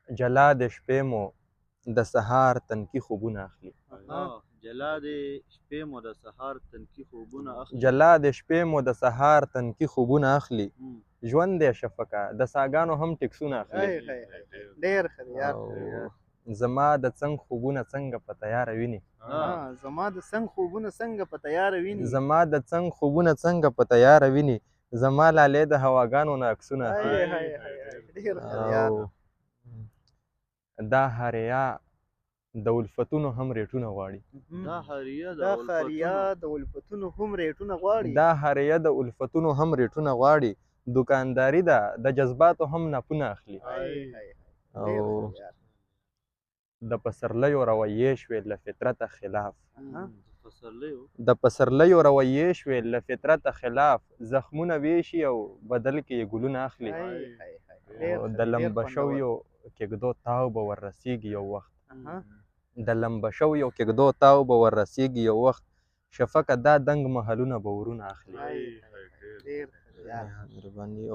جلا د شپې مو د سهار تنکي خوبونه اخلي. جلا د شپې مو د سهار تنکي خوبونه اخلي. جلا د شپې مو د سهار تنکي خوبونه اخلي. ژوند دی شفقه د ساګانو هم ټکسونه اخلي. ډېر ښه یار. زما د څنګ خوبونه څنګه په تیاره ویني. زما د څنګ خوبونه څنګه په تیاره ویني. زما د څنګ خوبونه څنګه په تیاره ویني. زما لالې د هواګانو نه عکسونه اخلي. ډېر ښه یار. دا هریا د الفتونو هم ریټونه غواړي. دا هریا د الفتونو هم ریټونه غواړي. دا هریا د الفتونو هم ریټونه غواړي. دکانداري ده د جذباتو هم ناپونه اخلي. او د پسرلیو رویې شوې له فطرته خلاف. د پسرلیو رویې شوې له فطرته خلاف. زخمونه ویشي او بدل کې یې ګلونه اخلي. د لمبه شویو کېږدو تاو به ور رسېږي یو وخت. د لمبه شویو کېږدو تاو به ور رسېږي یو وخت. شفقه دا دنګ محلونه به ورونه اخلي. مهرباني.